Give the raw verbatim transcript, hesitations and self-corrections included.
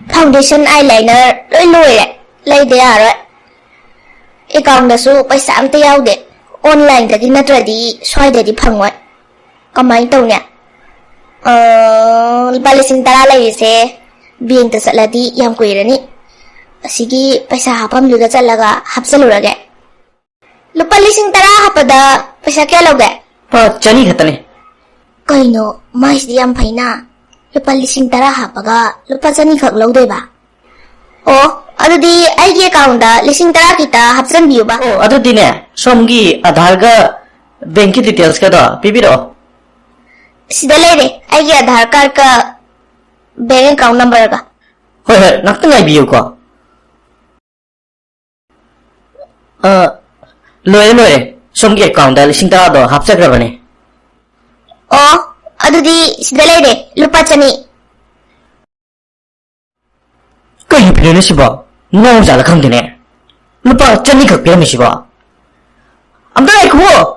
Foundation, eyeliner ꯂꯣꯏ ꯂꯣꯏꯔꯦ꯫ ꯂꯩꯗ ꯌꯥꯔꯣꯏ꯫ Account ꯇꯁꯨ ꯄꯩꯁꯥ ꯑꯝꯇ ꯌꯥꯎꯗꯦ꯫ Online ꯗꯒꯤ ꯅꯠꯇ꯭ꯔꯗꯤ ꯁ꯭ꯋꯥꯏꯗꯗꯤ ꯐꯪꯉꯣꯏ꯫ ꯀꯃꯥꯏꯅ ꯇꯧꯅꯤ? ꯑ, ꯂꯨꯄꯥ ꯂꯤꯁꯤꯡ ꯇꯔꯥ ꯂꯩꯔꯤꯁꯦ bank ꯇ ꯆꯠꯂꯗꯤ ꯌꯥꯝ ꯀꯨꯏꯔꯅꯤ꯫ ꯑꯁꯤꯒꯤ ꯄꯩꯁꯥ ꯍꯥꯞꯐꯝꯗꯨꯗ ꯆꯠꯂꯒ ꯍꯥꯞꯆꯜꯂꯨꯔꯒꯦ꯫ ꯂꯨꯄꯥ ꯂꯤꯁꯤꯡ ꯇꯔꯥ ꯍꯥꯞꯄꯗ ꯄꯩꯁꯥ ꯀꯌꯥ ꯂꯧꯒꯦ? ꯂꯨꯄꯥ ꯆꯅꯤ ꯈꯛꯇꯅꯦ꯫ ꯀꯩꯅꯣ, ꯃꯥꯏꯁꯤꯗꯤ ꯌꯥꯝ ꯐꯩꯅ꯫ ꯂꯨꯄꯥ ꯂꯤꯁꯤꯡ ꯇꯔꯥ ꯍꯥꯞꯄꯒ ꯂꯨꯄꯥ ꯆꯅꯤ ꯈꯛ ꯂꯧꯗꯣꯏꯕ? ꯑꯣ, ꯑꯗꯨꯗꯤ ꯑꯩꯒꯤ account ꯇ ꯂꯤꯁꯤꯡ ꯇꯔꯥ ꯈꯤꯇ ꯍꯥꯞꯆꯤꯟꯕꯤꯌꯨꯕ꯫ ꯑꯣ, ꯑꯗꯨꯗꯤꯅꯦ, ꯁꯣꯝꯒꯤ ꯑꯙꯥꯔꯒ bank ꯀꯤ details ꯀꯗꯣ ꯄꯤꯕꯤꯔꯛꯑꯣ꯫ ꯁꯤꯗ ꯂꯩꯔꯦ, ꯑꯩꯒꯤ ꯑꯙꯥꯔ card ꯀ bank account number ꯒ꯫ ꯍꯣꯏ, ꯍꯣꯏ, ꯉꯥꯛꯇ ꯉꯥꯏꯕꯤꯌꯨꯀꯣ꯫ ꯑ, ꯂꯣꯏꯔꯦ, ꯂꯣꯏꯔꯦ꯫ ꯁꯣꯝꯒꯤ account ꯇ ꯂꯤꯁꯤꯡ ꯇꯔꯥꯗꯣ ꯍꯥꯞꯆꯈ꯭ꯔꯕꯅꯦ꯫ ꯑꯣ, ꯑꯗꯨꯗꯤ ꯁꯤꯗ ꯂꯩꯔꯦ, ꯂꯨꯄꯥ ꯆꯅꯤ꯫ ꯀꯩꯅꯣ ꯐꯤꯔꯦꯟꯅ ꯁꯤꯕꯣ? ꯉꯥꯎꯖꯥꯠꯂ ꯈꯪꯗꯦꯅꯦ꯫ ꯂꯨꯄꯥ ꯆꯅꯤ ꯈꯛ ꯄꯤꯔꯝꯃꯤꯁꯤꯕꯣ? ꯑꯝꯇ ꯉꯥꯏꯈꯨꯑꯣ꯫